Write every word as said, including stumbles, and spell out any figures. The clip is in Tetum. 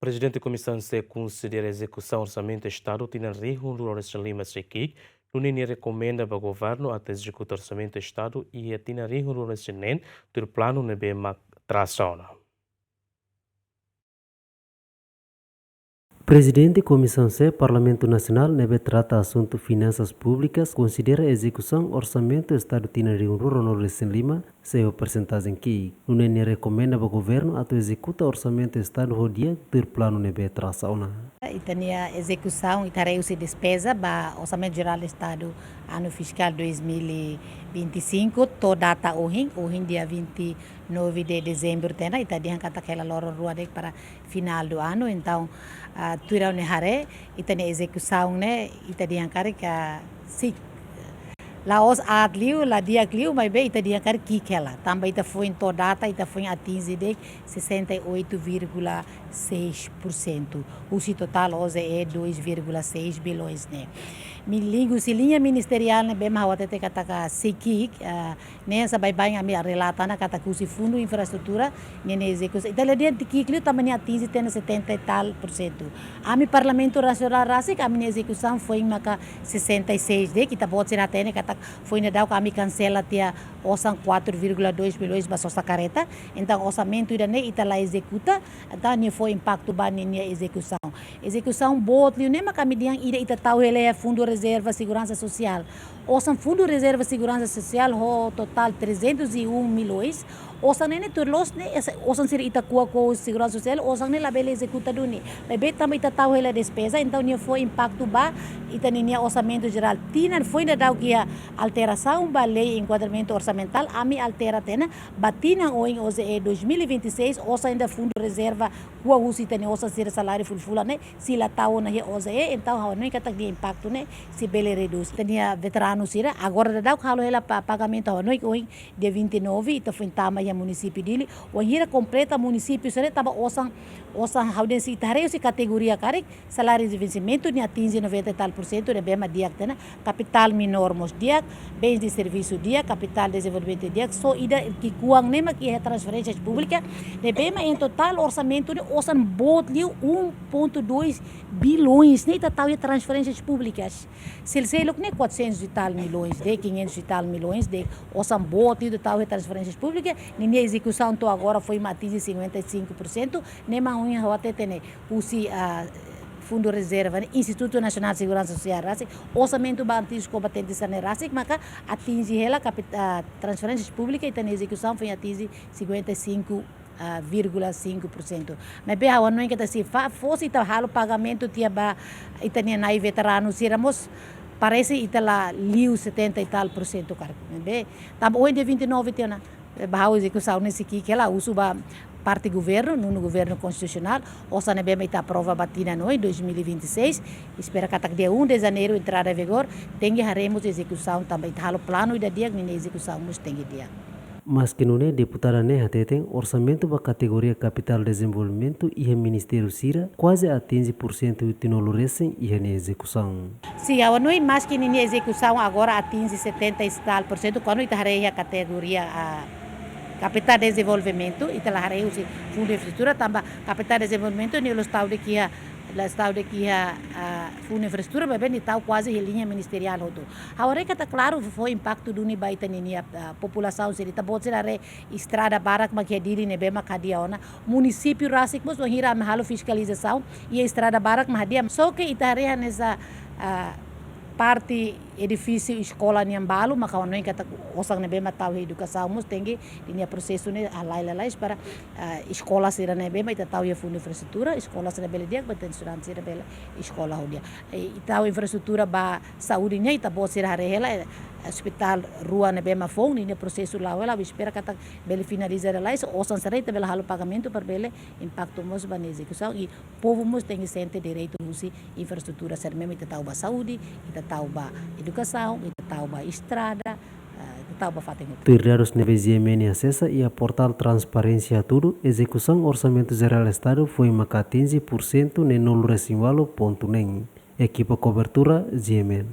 Prezidente Komisaun C konsidera ezekusaun Orsamentu Estadu tinan rihun rua ruanulu-resin-lima sei ki'ik, nune'e nia rekomenda ba governu atu ezekuta Orsamentu Estadu iha tinan rihun rua ruanulu-resin-neen, tuir planu ne'ebé mak trasa ona. Prezidente Komisaun C Parlamentu Nasionál ne'ebé trata asuntu finansas públikas konsidera ezekusaun Orsamentu Estadu tinan rihun rua ruanulu-resin-lima sei ho persentajen ki'ik. Nune'e nia rekomenda ba governu atu ezekuta Orsamentu Estadu ho di'ak tuir planu ne'ebé trasa ona. Ita-nia ezekusaun, ita haree husi despeza ba Orsamentu Jerál Estadu anu fiskál dois mil e vinte e cinco, to'o data ohin, ohin dia vinte e nove de dezembro tiha ona, ita dehan katak hela loron rua de'it para final do ano. Entaun, ah, tuir ha'u-nia haree, ita-nia ezekusaun ne'e, ita dehan karik, ah, sei la'ós aat liu, la di'ak liu, maibé ita dehan karik ki'ik hela. Tanba ita foin to'o data, ita foin atinje de'it sessenta e oito vírgula seis por cento husi totál O J E dois vírgula seis bilhões ne'e. Liuhusi liña ministeriál ne'ebé mak ha'u hatete katak sei ki'ik, ah, ne'e hanesan baibain ami relata ona katak husi Fundu Infraestrutura ninia ezekusaun, ita la dehan ki'ik liu tanba nia atinje tiha ona setenta e tal por cento. Ami Parlamentu Nasionál rasik, ami-nia ezekusaun foin maka sessenta e seis de'it, ita-boot sira hatene katak foin daudauk ami kansela tiha osan quatro vírgula dois bilhões ba sosa karreta. Entaun orsamentu ida-ne'e ita la ezekuta, entaun nia fó impaktu ba ninia ezekusaun. Ezekusaun boot liu ne'e mak ami dehan ida ita tau hela iha Fundu Rezerva Seguransa Sosiál. Osan Fundu Rezerva Seguransa Sosiál ho totál trezentos e um milhões. Osan ne'e ne'e tuir loos ne'e, es-, osan sira ita ko'a ko'a husi Seguransa Sosiál, osan ne'e labele ezekuta duni. Maibé tanba ita tau hela despeza, entaun nia fó impaktu ba ita ninia Orsamentu Jerál. Tinan foin daudauk iha alterasaun ba Lei Enkuadramentu Orsamentál, ami altera tiha ona, ba tinan oin, O J E dois mil e vinte e seis, osan ida Fundu Rezerva, ko'a husi ita-nia osan sira saláriu fulan-fulan ne'e, sei la tau ona iha O J E, entaun ha'u hanoin katak nia impaktu ne'e sei bele redús. Ita-nia veteranu sira, agora daudauk halo hela pa-, pagamentu, ha'u hanoin ohin, dia vinte e nove, ita foin tama iha munisípiu Dili, wainhira kompleta munisípiu sira ne'e tama osan, osan ha'u dehan se ita haree husi kategoria karik, saláriu de vensimentu ne'e atinje noventa e tal por cento, ne'ebé mak di'ak tiha ona, kapitál minór mós di'ak, bens de servisu di'ak, kapitál dezenvolvimentu di'ak, só ida ki'ikoan ne'e mak iha transferénsias públikas, ne'ebé mak iha totál orsamentu ne'e osan boot liu um ponto dois bilhões ne'e ita tau iha transferénsias públikas. Sel-, seluk ne'e quatrocentos e tal milhões de'it, quinhentos e tal milhões de'it, osan boot liu ita tau iha transferénsias públikas, ninia ezekusaun to'o agora foin mak atinje cinquenta e cinco por cento, ne'e mak ohin ha'u hatete ne'e, husi, ah, Fundu Rezerva ne'e, Institutu Nasionál Seguransa Sosiál rasik, orsamentu ba antigos kombatentes sira ne'e rasik, maka atinje hela kapit-, ah, transferénsias públikas, ita-nia ezekusaun foin atinje cinquenta e cinco, ah, vírgula cinco por cento. Maibé ha'u hanoin katak se fa-, fosi ita halo pagamentu tiha ba ita-nia na'i veteranu sira mós, parese ita la liu setenta e tal por cento karik. Maibé, tanba ohin dia vinte e nove tiha ona, ba ha'u ezekusaun ne'e sei ki'ik hela, husu ba parte governu, nonu governu konstitusionál, osan ne'ebé mak ita aprova ba tinan oin, dois mil e vinte e seis, espera katak dia um de janeiro entrada em vigor, tenke haree mós ezekusaun tanba ita halo planu ida di'ak, ninia ezekusaun mós tenke di'ak. Maski nune'e, deputada ne'e hateten, orsamentu ba kategoria kapitál dezenvolvimentu iha ministériu sira kuaze atinje porsentu hitunulu resin iha nia ezekusaun. Sin, ha'u hanoin maski ninia ezekusaun agora atinje setenta e tal por cento, kuandu ita haree iha kategoria, ah, kapitál dezenvolvimentu, ita la haree husi Fundu Infraestrutura, tanba kapitál dezenvolvimentu ne'e la'ós tau de'it iha, la'ós tau de'it iha, ah, Fundu Infraestrutura, maibé nia tau kuaze iha liña ministeriál hotu. Ha'u haree katak klaru fó impaktu duni ba ita ninia, ah, populasaun sira, ita-boot sira haree estrada barak mak iha Dili ne'ebé mak hadi'a ona. Munisípiu rasik mós, wainhira ami halo fiskalizasaun, iha estrada barak mak hadi'a. Só ke ita haree hanesan, ah, parte edifísiu eskola nian balu, maka ha'u hanoin katak osan ne'ebé mak tau iha edukasaun mós tenke, ninia prosesu ne'e halai lalais para, ah, eskola sira ne'ebé mak ita tau iha Fundu Infraestrutura, eskola sira bele di'ak, para estudante sira bele eskola ho di'ak. I, i tau infraestrutura ba saúde nian, ita-boot sira haree hela, eh, ospitál rua ne'ebé mak foun, ninia prosesu la'o hela, ha'u espera katak bele finaliza lalais, osan sira ita bele halo pagamentu para bele impaktu mós ba nia ezekusaun, i povu mós tenke sente direitu husi infraestrutura sira ne'ebé mak ita tau ba saúde, ita tau ba edukasaun, ita tau ba estrada, ah, ita tau ba fatin hotu. Tuir dadus ne'ebé G M N asesa iha portál transparénsia hatudu, ezekusaun Orsamentu Jerál Estadu foin maka atinje porsentu neenulu resin ualu pontu neen. Ekipa kobertura, G M N.